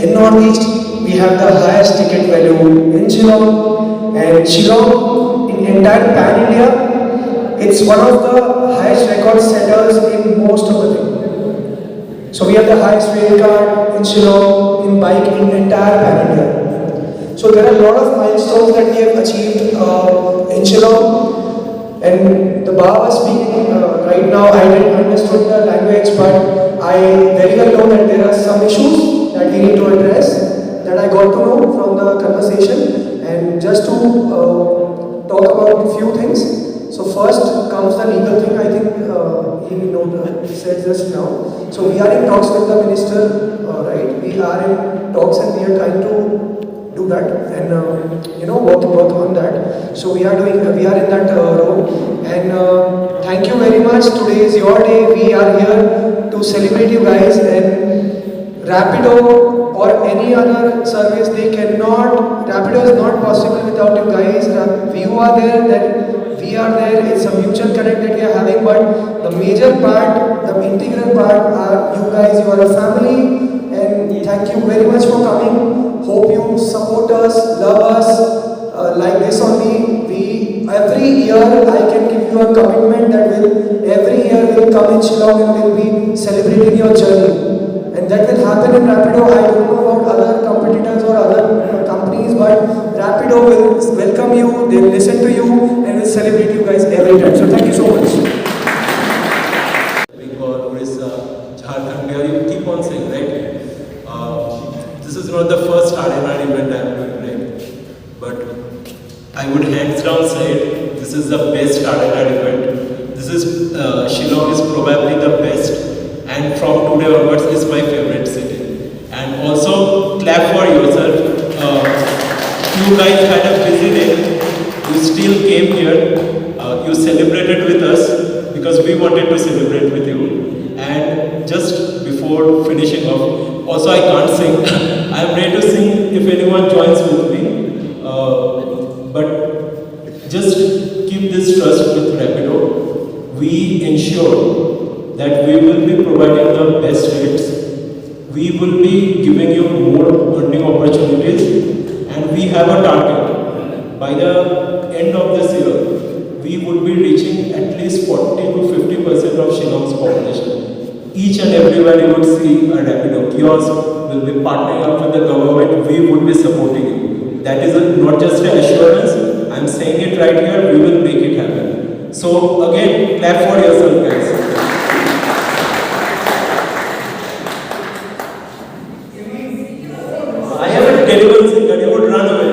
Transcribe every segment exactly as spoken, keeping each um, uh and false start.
In Northeast, we have the highest ticket value in Shillong, and Shillong in entire pan India, it's one of the highest record setters in most of the thing. So we have the highest rail card in Shillong, in bike in entire pan India. So there are a lot of milestones that we have achieved uh, in Shillong. And the bar was speaking uh, right now. I didn't understood the language, but I very well know that there are some issues that we need to address that I got to know from the conversation. And just to uh, talk about a few things. So first comes the legal thing. I think uh, he know he said just now. So we are in talks with the minister, uh, right? We are in talks and we are trying to do that and uh, you know work work on that. So we are doing we are in that uh, road. And uh, thank you very much. Today is your day. We are here to celebrate you guys. And Rapido or any other service, they cannot. Rapido is not possible without you guys. Ra- You are there, then we are there. It's a mutual connect that we are having. But the major part, the integral part, are you guys. You are a family, and thank you very much for coming. Hope you support us, love us uh, like this only. We every year I can give you a commitment that will every year will come in Shillong and will be celebrating your journey. And that will happen in Rapido. I don't know about other competitors or other uh, companies, but Rapido will welcome you, they'll listen to you, and will celebrate you guys every time. So thank you so much. Bengal, Orissa, Jharkhand, where you keep on saying, right? Uh, this is not the first R N R event I am doing, right? But I would hands down say it, this is the best R N R event. This is, uh, Shillong is probably the best, and from today onwards is my favorite city. And also clap for yourself. Uh, you guys had a busy day. You still came here. Uh, you celebrated with us because we wanted to celebrate with you. And just before finishing off, also I can't sing. I'm ready to sing if anyone joins with me. Uh, but just keep this trust with Rapido. We ensure that we will be providing the best rates. We will be giving you more earning opportunities, and we have a target. By the end of this year, we would be reaching at least forty to fifty percent of Shillong's population. Each and everywhere you would see a Rapido kiosk, will be partnering up with the government, we would be supporting you. That is a, not just an assurance, I'm saying it right here, we will make it happen. So again, clap for yourself, guys. I am a terrible singer, you would run away.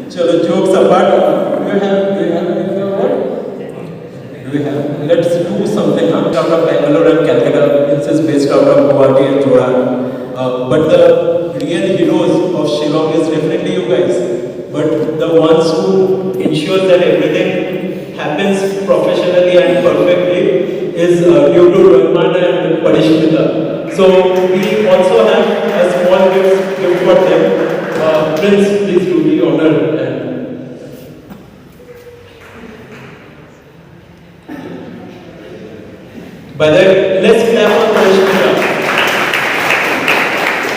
Chalo, jokes apart, do you have, do you have anything about? Do we have? Let's do something, huh? Out of Bangalore and Calcutta, Prince is based out of Guwahati and Jorhat. Uh, but the real heroes of Shillong is definitely you guys. But the ones who ensures that everything happens professionally and perfectly is uh, due to Rohima and Parishmita. So we also have a small gift, gift for them. Uh, Prince, please do me honor and By the way, let's clap for Parishmita.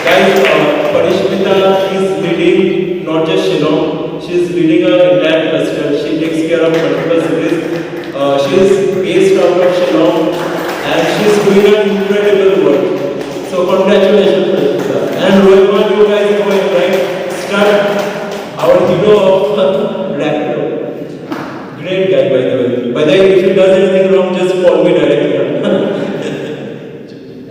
Guys, uh, Parishmita is leading not just Shillong, she is leading her entire cluster. She takes care of multiple cities. Uh, she is based out of Shillong and she is doing an incredible work. So congratulations, Parishmita. And Rohima, you guys know him, right? Stud, our hero of Rapido. Great guy, by the way. By the way, if he does anything wrong, just call me directly.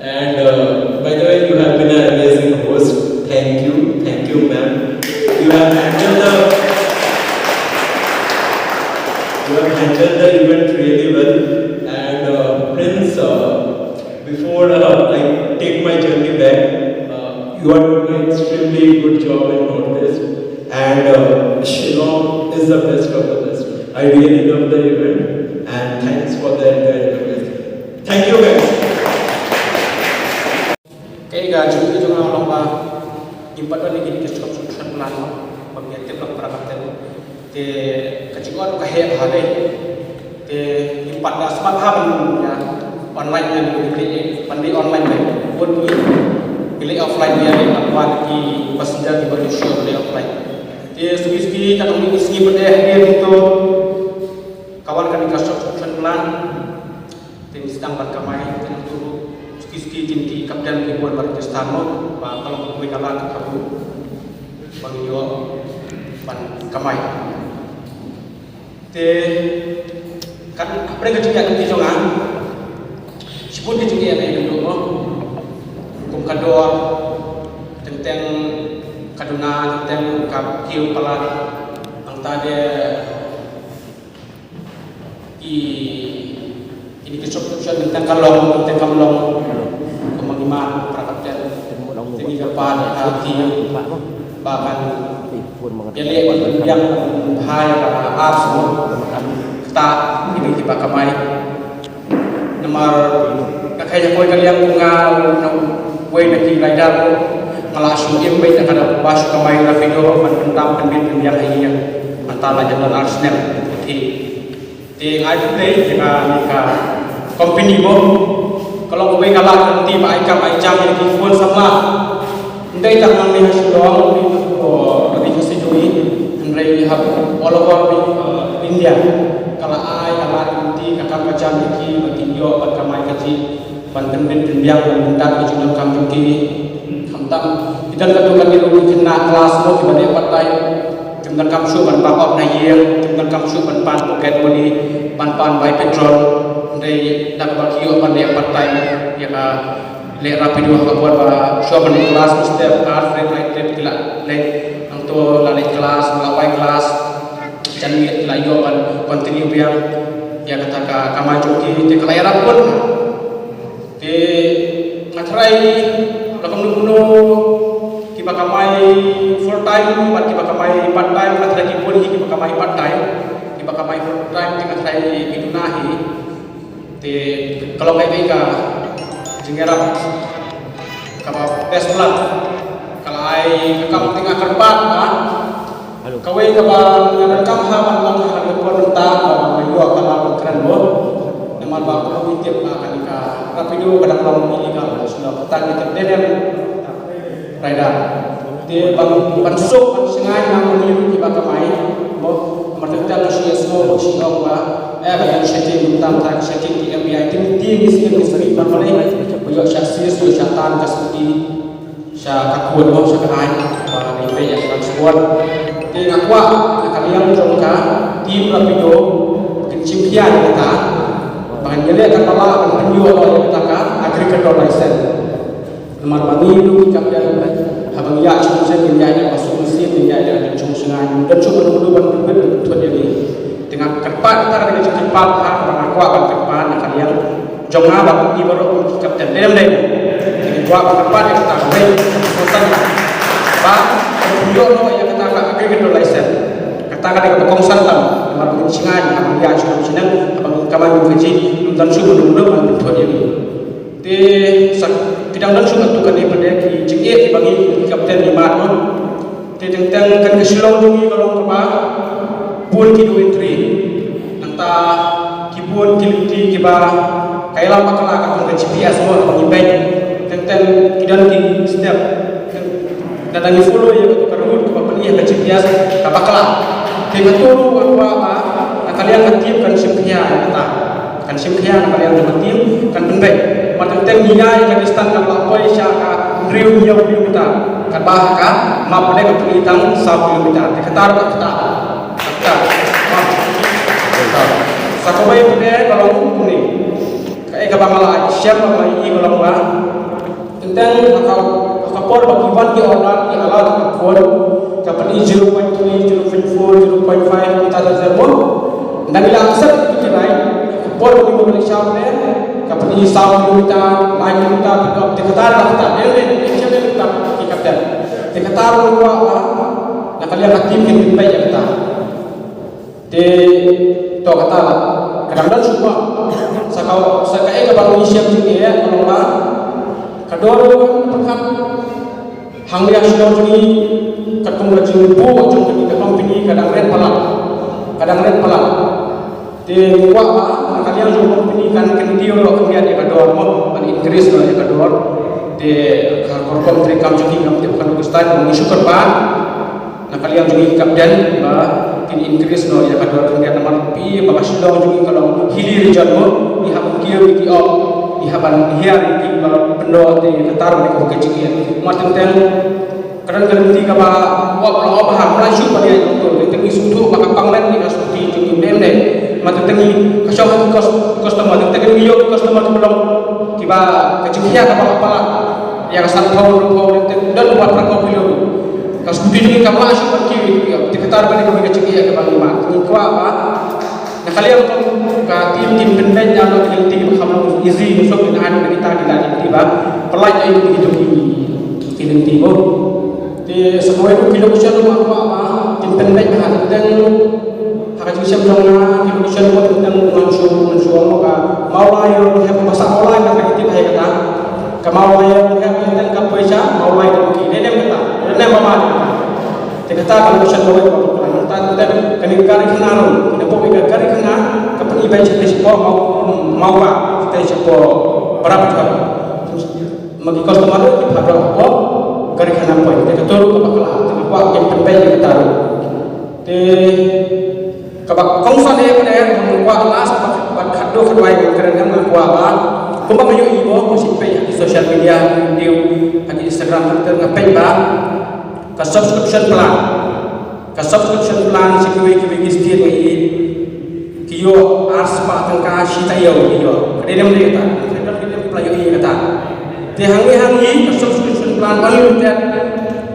And uh, by the way, you have been an amazing host. Thank you, thank you, ma'am. You have handled the you have handled the event really well. And uh, Prince, uh, before uh, I take my journey back, uh, you are doing an extremely good job in Northeast. And uh, Shillong is the best of the best. I really love the event and thanks for the entire event. Thank you guys. Kaei ka jingkylli jong nga long ba ngim pat don ïa kine ki construction plan, ba ngin tip lang para ka tem. Te ka jingkylli ka heh bha dei. Te ngim pat da smat ha ban ïa online, ban dei online, ban dei online, ban dei online. Leh offline ïa leh ban wan ki passenger kiba ju shu leh offline. Te suki suki ka dang mih sngi pat de hadien to ka wan kane ka subscription plan. Te ngi sdang ban kamai te nangtu suki suki kin ki captain ki bun ban register mo ba ka long kawei ka lad kaba ngi ïoh ban kamai. Te kan hapdeng ka jingïaid lynti jong nga, shibun ki jingïaid lynti jong nga, kum ka dor, teng teng ka duna, teng teng ka kiew palat, nangta de i Ini ki subscription teng teng ka long, teng teng kam long. Kumba ngi mad para kapten. Te ngi kyrpad ïa ka ti ba kan ïaleh ban pynbiang ban phai ka apps mo. Kata ini kiba kamai. Namar ka kai kawei ka liang kum nga na uwei na ki rider mo. Nga la shu im beit na ka da ba shu kamai Rapido ban pyndam pynbit pynbiang ïa ïa. Mynta la jam don ar snem. Te Te ngai pynlei ïa kane ka company mo. Ka long kawei ka lad lynti ba ai kam ai jam ïa ki khun samla. Ym dei tang nangne ha Shillong, ko ri ha Sijuwi, hynrei ha all over, uh, India. Ka la ai ka lad lynti ka kam ka jam ïa ki ba kin ïoh ban kamai kajih. Ban pynbit pynbiang ban pyndat ka jingdonkam jong ki. Khamtam ki don katto katne ruh ki khynnah klas mo kiba leh part time. Kim donkam shuh ban pang op na ïing, kim donkam shuh ban pan pocket money, ban pan bai petrol. Hynrei da kaba ki ïoh ban leh part time ïa ka leh Rapido ha ka por ba shuwa ban klas step ar red light trip ki la leh. Nangto la leh klas, la bai klas. Jan miet la ïoh ban continue biang ïa kata ka kamai jong ki te ka la ïarap bun. Te nga tharai la kumno kumno kiba kamai full time bad kiba kamai part time, nga tharai ki bun hi kiba kamai part time, kiba kamai full time te nga tharai ki duna hi. Te ka long kai kai ka jingïarap kaba best pla ka la ai ka kam te nga kyrpad ba kawei kaba nga donkam ha ban long ha ka por mynta ba nga ïoh ka la ban kren bun. Namar ba ka ong tip ba kane ka Rapido ka dang long illegal ha Shillong, kata ngi tip dei ne rider. Te ban ban suk ban shngaiñ na mani ruh kiba kamai mo. Namar tang tang ka shi S O ka shi ong ba eh ka dang setting mynta mynta ka setting ki M B I te ngi te ngi sngewthuh ngi sngewthuh ban mani ba ïoh sha sis ïoh sha tan ka scooty. Sha ka khun mo sha ka aiñ ba ngi peit ïa ka transport. Te nga kwah na ka liang jong ka team Rapido kin shim khia ïa kata ba ngan ïaleh ka bala ban pynïoh ïa kata ka agriculture license. Namar ba ngi ruh ki kapten haba ngi ïaid sha shisien ngin ïaid ïa ka suk mynsiem, ngin ïaid ïa ka jingshong shngaiñ, ngim don shuh ban pynlut ban pynbit ban pynthut ïa ngi. Te nga kyrpad, kata ka dei ka jingkyrpad ha kaba nga kwah ban kyrpad na ka liang jong nga bad ngi baroh ki kapten. Dei ne em dei? Te nga kwah ban kyrpad ïa kata ka dei ka kyrpad ba pynïoh noh ïa kata ka agriculture license. Kata ka dei kaba kongsan tam namar ba ngin shngaiñ haba ngi ïaid sha shnong sha shnong, haba ngi kamai ngi kajih, ngim don shuh ban pynlut ban pynthut ïa ngi. Te sa ki dang don shuh katto katne pat de ki jingeh kiba ngi ki kapten ngi mad noh. Te teng teng kan ka Shillong jong ngi ka long kaba bun ki dohnud entry. Nangta ki bun ki lynti kiba ka ïalam bakla katkum ka G P S mo ba ngi peit. Teng teng ki don ki step. Lada ngi follow ïa ka, ka route kaba pynïaid ka G P S ka bakla. Te katto ruh nga kwah ba na ka liang ka team kan shim khia ïa kata. Kan shim khia na ka liang jong ka team kan pynbeit. Mar teng teng ngi ïaid ka distance kaba la poi sha ka hynriew hynñiew kilometer. Katba ha ka map pat de ka pyni tang saw kilometer. Te kata ruh kata. Kata. Sa kawei pat de ka long kumne. Kaei kaba nga la shem ba nga ïohi ka long ba Teng teng ha ka, ha ka por ba ki wan ki order ki alert ka phone, ka pyni zero point three, zero point four, zero point five kilometer da zero. Ngi la accept ki ride, ka por ba ki wan ki shop ne, ka pyni saw kilometer, lai kilometer, pick up, te kata da kata, ne, ne, ne, ne, ne, ne, ki kata. Te kata ruh ba, na ka liang ka team ki pynbeit ïa kata. Te to kata la ka dang don shuh ba sa ka sa kaei kaba ngi shem jingeh ka long ba ka dor ruh ka pyrkhat hangne ha Shillong jong ngi katkum ka jingbuh jong kane ka company ka dang ret palat, ka dang ret palat. Te ngi kwah ba na ka liang jong company kan kyntiew noh khyndiat ïa ka dor mo, ban increase noh ïa ka dor. Te ka rukom treikam jong ngi ngam tip katno ka style, ngi shu kyrpad na ka liang jong ngi ki captain ba kin increase noh ïa ka dor khyndiat namar phi ba ka Shillong jong ngi ka long hilly region mo, ngi hap ban kiew ïa ki op, ngi hap ban hiar ïa ki ba pyndoh te ka tar ba dei ka jingeh. Mar teng teng ka don ka lynti kaba ap la ap ha, mlai shuh ban ïa ïoh to, teng teng ngi sngewthuh ba ka panglet ïa ka scooty jong ngi mem ne. Mar teng teng ngi ka shong ha ki cus-, customer, teng teng ngi ïoh ki customer kiba long kiba ka jingkhia kaba palat ïa ka san phew, hynriew phew, teng teng don ba phra phew kilo. Ka scooty jong ngi kam lah shuh ban kiew, te kata ruh kane ka jingeh kaba ngi mad. Ngi kwah ba na ka liang ka team kin pynbeit ïa ki lynti ba kham long easy, ngi sngewthuh kin ai na kita ki lynti ba pynlait ïa ki jong ki lynti mo. Te sa kawei ruh ki location ruh nga kwah ba kin pynbeit ha teng teng ha ka jingshem jong nga, ki location ruh teng teng ngan shu, ngan shu ong ka Mawlai ruh, hep ba sah Mawlai ka, ka tip hi kata. Ka Mawlai ruh hep teng teng ka poi sha Mawlai ka ki. Dei nem kata, dei nem ba ma kata. Te kata ka location kawei ba ka nangta teng teng kane ka Garikhana ruh, kane pok ka Garikhana ka pynbeit sha tei shapoh Maw-, Mawba, sha tei shapoh Barapatha. Ma ki customer ruh ki phah hapoh Garikhana Point. Te kato ruh kaba khlaiñ, te nga kwah kin pynbeit ïa kata ruh. Te kaba kongsan eh, kaba eh, nga kwah last bad, bad khatduh khatwai ngan kren, nga kwah ba kumba nga ïohi mo, nga shu peit ha ki social media, ha ki YouTube, ha ki Instagram, Twitter, nga peit ba ka subscription plan. Ka subscription plan sha kiwei kiwei ki state ngi ïoh ar spah tyngka shi taïew ngi ïoh. Ka dei ne ym dei kata? Ka dei ne ym dei kata? Te hangne hangne ka subscription plan unlimited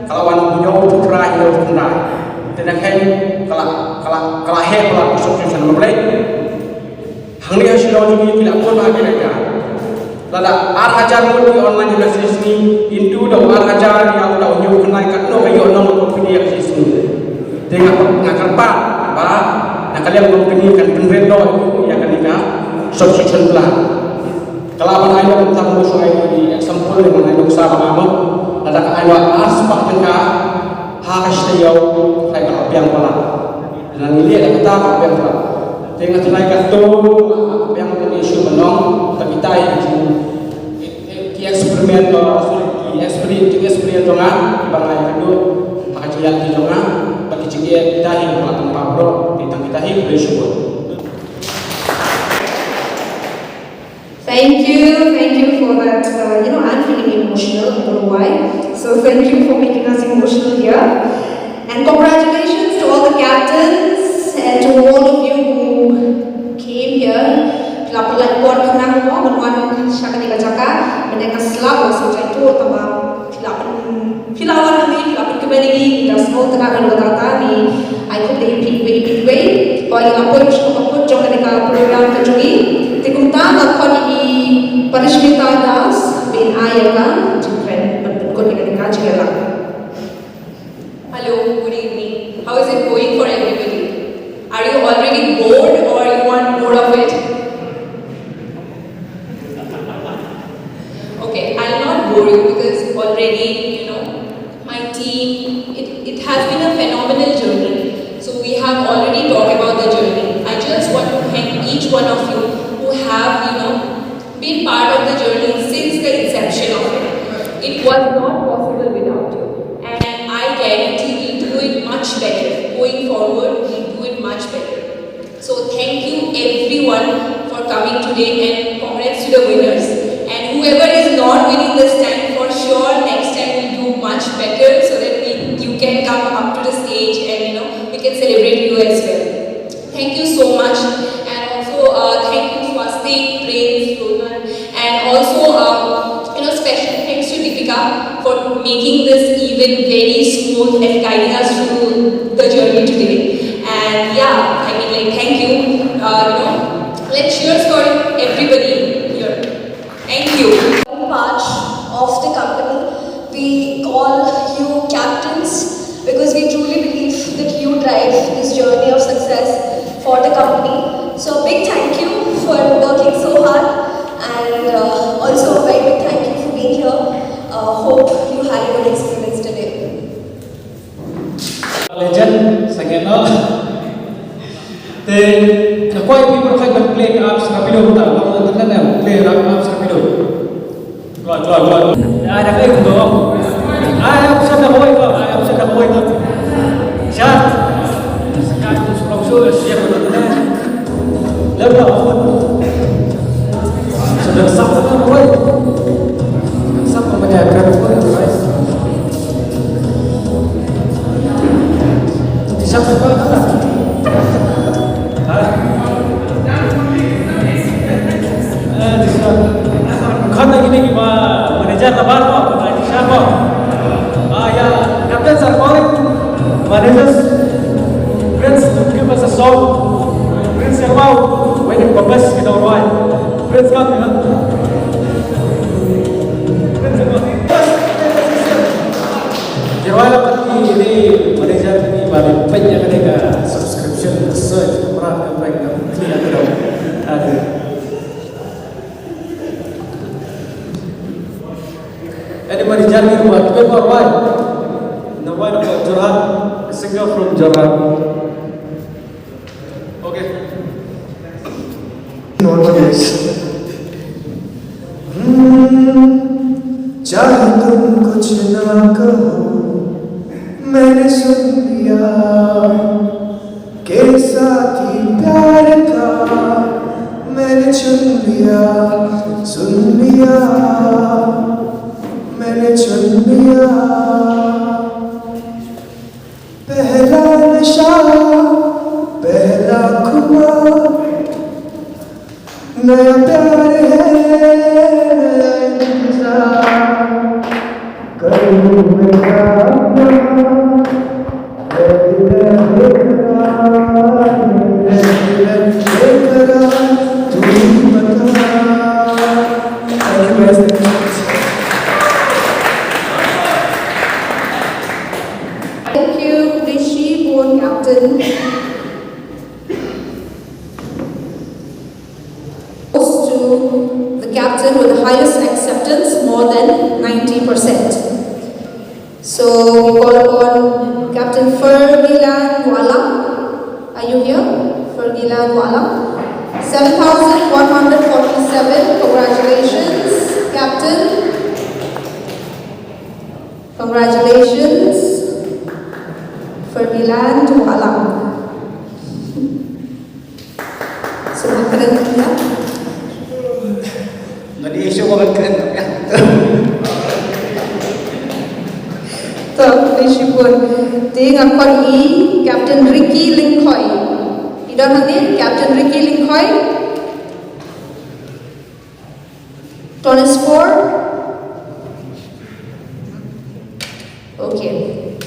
ka la wan hynñiew phew phra, hynñiew phew khyndai. Te na khein ka la, ka la, ka la heh palat ka subscription, ma balei? Hangne ha Shillong jong ngi ki la pun ha ki reka. Lada ar hajar ngut ki online ha ka shi sngi, into da u ar hajar ïa u da u hynñiew khyndai, katno ka ïoh nong ka company ha ka shi sngi. Te nga, nga kyrpad ba na ka liang company kan pynrit noh ïa kane ka subscription plan. Ka lah ban ai noh, tang mo shu ai example, ban ai nuksa ba nga mo. Lada ka ai noh ar spah tyngka ha ka shi taïew, ka la biang palat. Nang ïa kata ka biang palat. Te nga tharai kato ka biang ka issue ban long, ta kita ïa ki, ki experiment, uh, sorry, ki experience, ki experience jong nga, kiba nga ïa kynduh ha ka jingïaid lynti jong nga, bad ki jingeh kita hi ba nga tang pap bro, ki tang kita hi, khublei shibun. Thank you, thank you for that. Uh, you know, I'm feeling emotional, I don't know why. So thank you for making us emotional here. And congratulations to all the captains and to all of you who came here. Phi la pynlait por khnang mo ban wan sha kane ka jaka, mynta ka slap la shu jai to tama phi la pyn Phi la wan hangne, phi la pynkmen ïa ngi, ngi da sngewtynnat na kata, ngi ai khublei ïa phi iwei pa iwei. Ba ngi la poi sha ka kut jong kane ka program ka jong ngi. Te kumta nga khot ïa i Parishmita Das ban ai ïa ka jingkren ban pynkut ïa kane ka jingïalang. Hello, good evening. How is it going for everybody? Are you already bored or you want more of it? Okay, I'll not bore you because already, you know, my team, it, it has been a phenomenal journey. So we have already talked about the journey. I just want to thank each one of you who have, you know, been part of the journey since the inception of it. It was not possible without you. And I guarantee we'll do it much better. Going forward, we'll do it much better. So thank you everyone for coming today and congrats to the winners. And whoever is not winning this time, for sure next time we'll do much better so that we, you can come up to the stage and, you know, we can celebrate you as well. Thank you so much. And also, uh, thank you Swastik, Prince, Ronan, and also, um, you know, special thanks to Deepika for making this event very smooth and guiding us through the journey today. And yeah, I mean, like, thank you. Uh, you know, let's cheers for everybody here. Thank you. Part of the company. We call you captains because we truly believe that you drive this journey of success for the company. So a big thank you for working so hard and, uh, also a very big thank you for being here. Uh, hope you had a good experience today. Legend, sangeh noh. Te, ka koi pi por khai ban play ka apps Rapido ta, long internet em, play rap apps Rapido. Kloi, kloi, kloi. Pau, wei ba best ki dang rwai. Prince kam ya. Prince kam. Ki rwai la pat ki ni manager ni ba ni pynïa ka dei ka subscription search ka pra ka prank ka clean ka dong. Aduh. Anybody jar ki ba tu ba rwai. Na rwai na Jorhat. A singer from Jorhat. Okay. Notice. हम्म, चाहे तुम कुछ ना कहो, मैंने सुन लिया। के साथ ही प्यार था, मैंने चुन लिया, सुन लिया, मैंने चुन लिया। पहला नशा, पहला खुमार, नया प्यार है, नया इंतजार। करूँ मैं क्या अपना, है दिल बेकरार, है दिल बेकरार, तू ही बता। Thank you, guys. Thank you, Rishi Bhuyan, captain. Goes to the captain with the highest acceptance, more than ninety percent. So we call upon Captain Fergilan Walang. Are you here? Fergilan Walang. Seven thousand one hundred forty-seven. Congratulations, Captain. Congratulations, Fergilan Walang. So, kren ya. Ngan issue ko kan kren ya. To, issue pun. Ti ngam kon i Captain Ricky Lingkoi. I don hangne Captain Ricky Lingkoi. Tonis four. Okay.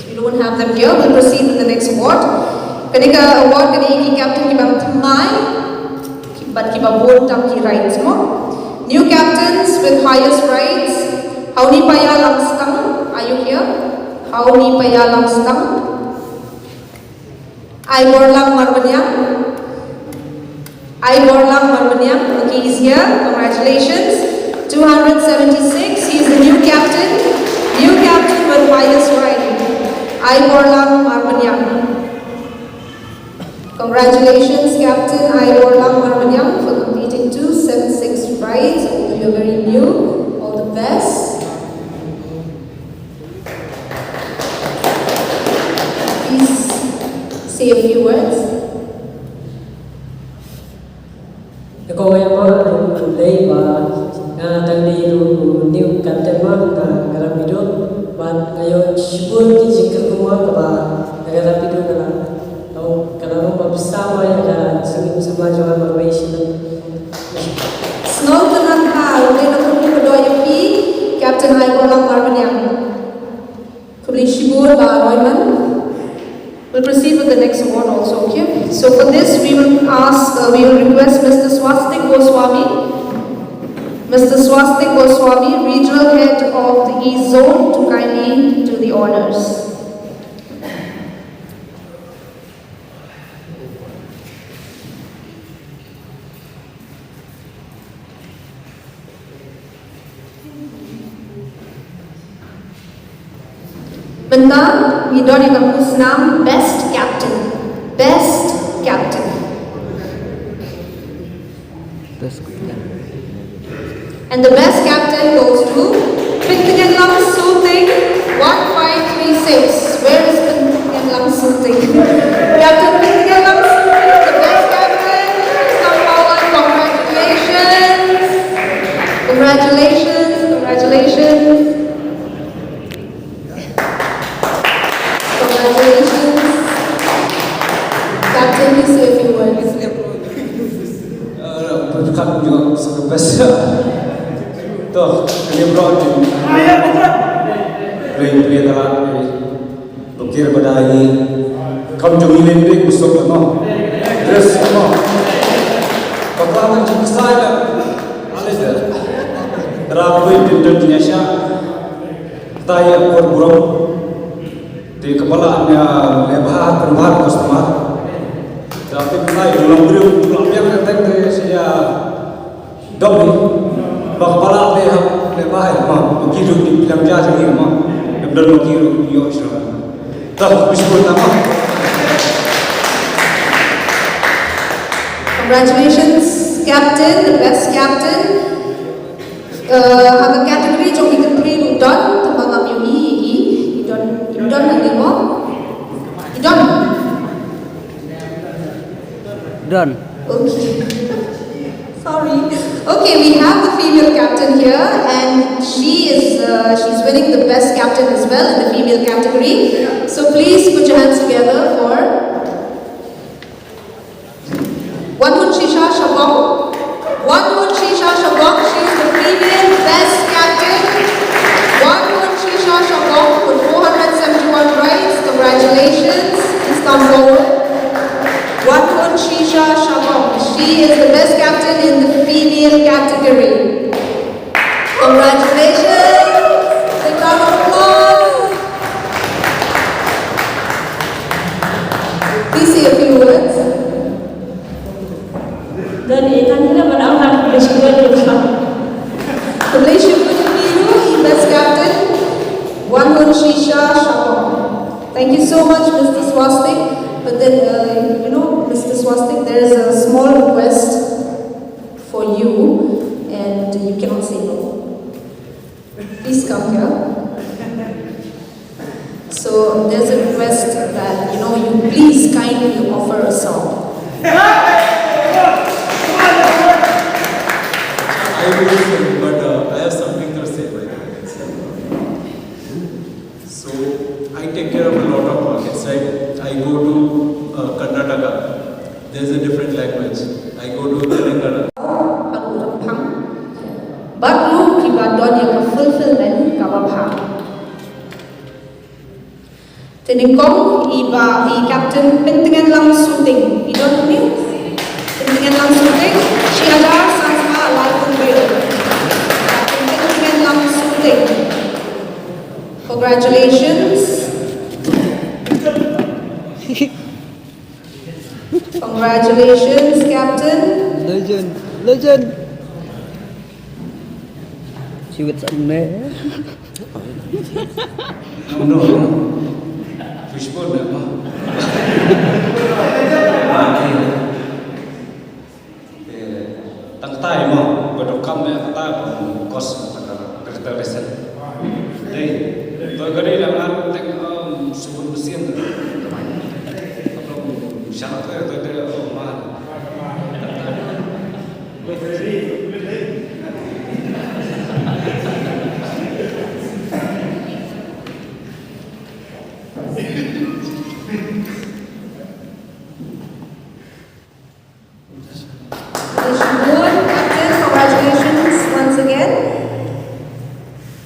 We don't have them here. We'll proceed with the next award. Kane ka award kane ki captain ki bam thymmai. Ki bad ki bam bun tam ki rides mo. New captains with highest rides. Hawni Paya Langstang. Are you here? Hawni Paya Langstang. Aiborlang Marbaniang. Aiborlang Marbaniang. Okay, he's here. Congratulations. Two hundred seventy-six. He's the new captain. New captain with highest rank. Aiborlang Marbaniang. Congratulations, Captain Aiborlang Marbaniang, for completing two seven six rides. Although you're very new, all the best. Please say a few words. Ko ngai mo lei ba nga dang dei ruh new captain mo nga, nga rapido ba nga ïoh shibun ki jingkyrkhu mo kaba nga rapido nga la. Ka la long ba pisa mo ïa ka jingim samla jong nga marwei shibun. Sngewtynnat ha u dei na kumno ka doh ïa phi, Captain Aiborlang Marbaniang. Khublei shibun Bah Royman. We'll proceed with the next award also, okay? So for this, we will ask, uh, we will request Mister Swastik Goswami, Mister Swastik Goswami, Regional Head of the East Zone, to kindly do the honors. Mynta ngi don ïa ka khusnam Best Captain. Best Captain. And the best captain goes to Pyntngenlang Suting, one five three six. Where is Pyntngenlang Suting? Captain Pyntngenlang Suting, the best captain, is come forward. Congratulations. Congratulations. Congratulations. Congratulations. Captain, please say a few words. Berkat juga sebagai best. Toh, ini bro. Ring pria tala. Bukir badai. Kam jong ilin ring besok no. Dress no. Papa nang jingkesai da. Ale da. Tara bui pinton jingya sha. Kata ïa kor burom. Te kepala nya lebha, kembal customer. Tapi mulai ulang beri ulang biang kata te saya dom ni. Ba kepala te ha lebha ma. Mungkin di bilang jasa ni ma. Dem dal mungkin yo sila. Dah bismillah nama. Congratulations, Captain, the best captain. Uh, ha ka category jong ki kynthei ruh don, tang ba ngam ïohi ïa i, i don, i don hangne mo? I don. Don. Okay. Sorry. Okay, we have the female captain here, and she is, uh, she's winning the best captain as well in the female category. So please put your hands together for Wanhunshisha Shabong. Wanhunshisha Shabong, she is the female best captain. Wanhunshisha Shabong with four hundred seventy-one rides. Congratulations. Please come forward. Wanhunshisha Shabong, she is the best captain in the female category. Congratulations. Big round of applause. Please say a few words. Dan ita ni na mana ang kong lesion ko ito. Congratulations to you, best captain, Wanhunshisha Shabong. Thank you so much, Mister Swastik. But then, uh, you know, Mister Swastik, there is a small request for you, and you cannot say no. Please come here. So there's a request that, you know, you please kindly offer a song. I will sing, but uh, I have something to say, by the way. So I take care of a lot of markets, right? I go to uh, Karnataka. There's a different language. I go to Telangana. Bad ruh kiba don ïa ka fulfillment kaba bha. Te nyngkong i ba i Captain Pyntngenlang Suting. I don ne? Pyntngenlang Suting. Shi hajar san spah laiphew wei. Captain Pyntngenlang Suting. Congratulations. Congratulations, Captain. Legend, legend. Shi wit sa ne. No, no. Fishbone ne ma. Tang tai mo, ba dok kam ne tang tai mo, kos tang ka reservation. Dei, to ka dei lang ar teng, um, subun besian. Syarat to, to, to, to, ma. Congratulations once again.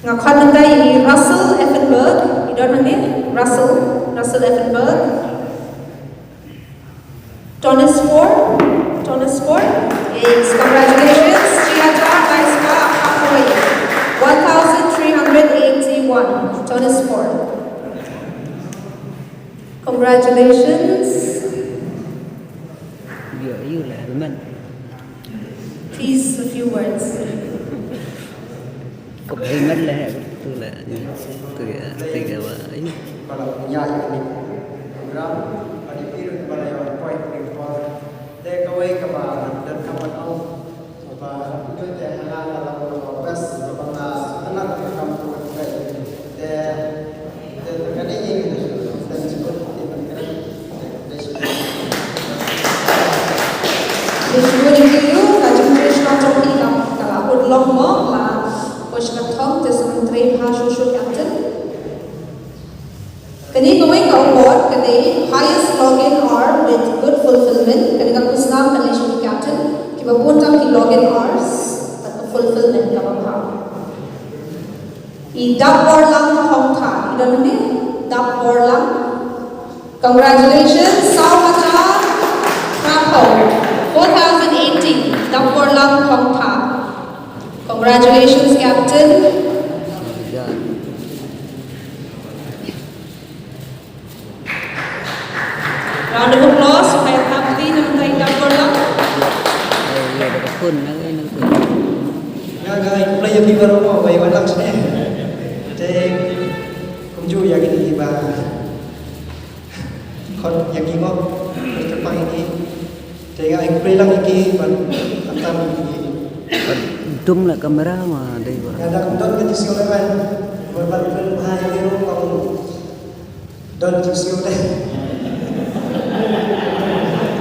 Nga khot mynta ïa i Russell Effenberg. I don hangne? Russell. Russell Effenberg. Tonis four. Tonis four. Yes, congratulations. Shi hajar lai spah khatwei. One thousand three hundred eighty-one. Tonis four. Congratulations. Ïa, ïa lah, Herman. Please, a few words. Kop Herman lah, tu lah. Tu ya, tiga wah. Ïa. Kala punya ini program, pada period pada yang point di bawah. Te kawei kaba dan kawan au. Ba, ito te hana ka la ko best, ba nga, hana ka kam ko ka. Te, te, te ka dei ni, te, te, te, te, te, te, te, te, te, te, te, te, te, te, te, Kane kawei ka award, kane highest login hour with good fulfillment, kane ka khusnam ka leh sha ki captain, kiba bun tam ki login hours, bad ka fulfillment kaba bha. I Dapborlang Thongtha, i don hangne, Dapborlang. Congratulations, saw hajar khatphew, four thousand eighty. Congratulations, Captain. Round of applause, khublei shibun, nangta i dap por lang. Nga, nga, khublei ïa phi baroh mo, ba ïa wan lang shane. Te kumjuh ïa kine ba khot ïa ki mo, kyrpang ïa ki. Te nga ai khublei lang ïa ki ban khamtam ïa ki. Dum la kamera ma dei ba. Nga da kum don ka jingsngew lehman. Ban ban kren bha ïa ki ruh kum don jingsngew leh.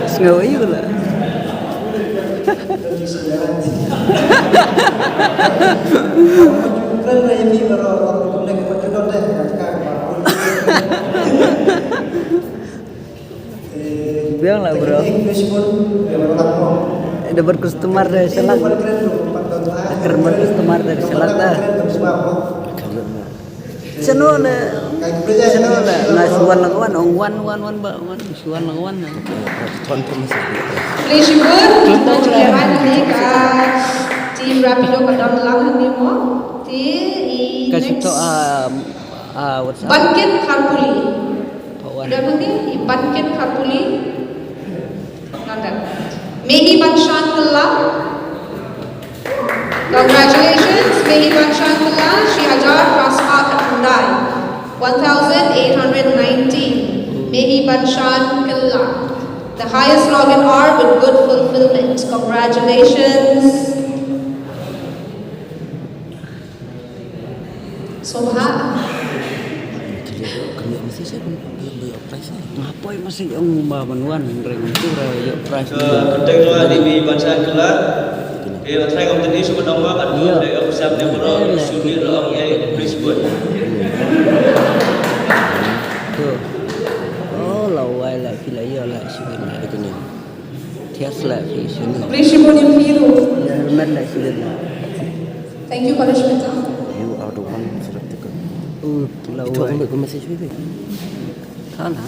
Sngew ïa la. Don jingsngew lehman. Kren la ïa ki baroh kum dei ka don deh. Biang lah, bro. Dapat customer dari Selak. Dapat customer dari Selak dah. Sino le, sino le, nga shu wan la ka wan, ong wan, wan, wan ba, wan, shu wan la ka wan. Khublei shibun, kita cakap ni ka team Rapido ka don lang ni mo. Ti i ka next. Ah, what's up? Bankin Kharpuli. Pak Wan. Dah nanti, Bankin Kharpuli. Nanti. Mehi Banshan Kela. Congratulations, Mehi Banshan Kela, shi hajar phra spah khatkhyndai. One thousand eight hundred nineteen. Mehi Banshan Kela. The highest login hour with good fulfillment. Congratulations. Sngewbha. Nga poi message ong ba ban wan, hynrei ngam tip ra ïoh prize. Ka kyrteng jong nga dei Mehi Banshan Kela. Te nga trai ngam tip shuh ban ong ba kan ïoh dei ong sam ne bro, shu dei ong ei, please good. To. Oh, la wai la ki la ïoh la shu na. Thias la ki shu na. Please shibun ïa phi ruh. Helmet la shu na. Thank you, Parishmita. You are the one selected. Oh, la wai. Ito ang mag-message with it. Tha na.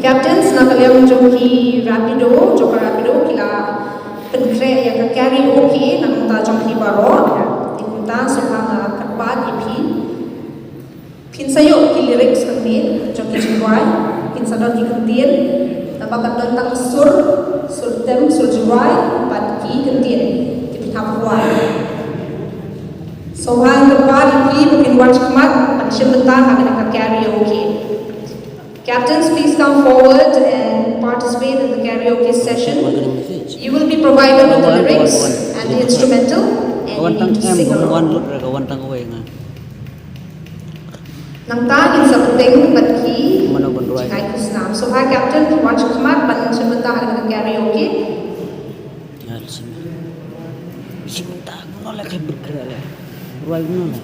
Captains na ka liang jong ki Rapido, jong ka Rapido, ki la pynkhreh ïa ka karaoke na ka bynta jong phi baroh. Te kumta sngewbha nga kyrpad ïa phi. Phin sa ïoh ki lyrics hangne jong ki jingrwai, phin sa don ki kyntien, naba ka don tang sur, sur tem, sur jingrwai bad ki kyntien. Te phin hap rwai. Sngewbha nga kyrpad ïa phi ba phin wan shakhmat ban shim bynta ha kane ka karaoke. Captains, please come forward and participate in the karaoke session. You will be provided with the lyrics and the instrumental, and you need to sing along. Nangta ngin sa bteng bad ki jingai khusnam. Sngewbha Captain, phi wan shakhmat ban shim bynta ha ka karaoke. Shim bynta kumno leh, ka bergerak leh. Rwai kumno leh.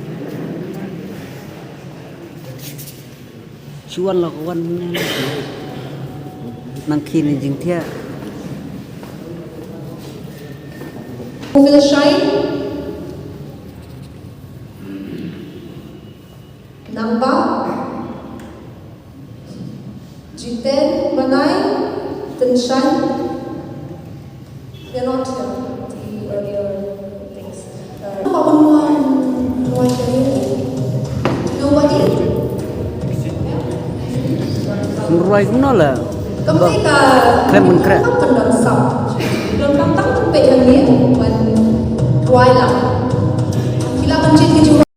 Shu wan la ka wan mynne. Nang khie ne jingthiah. Who will shine? Nang Bah. Jiten, Banai, Tynshan. They're not here. The earlier things. Uh, nobody? Rwai kumno la? Khlem ban khreh. Rwai la.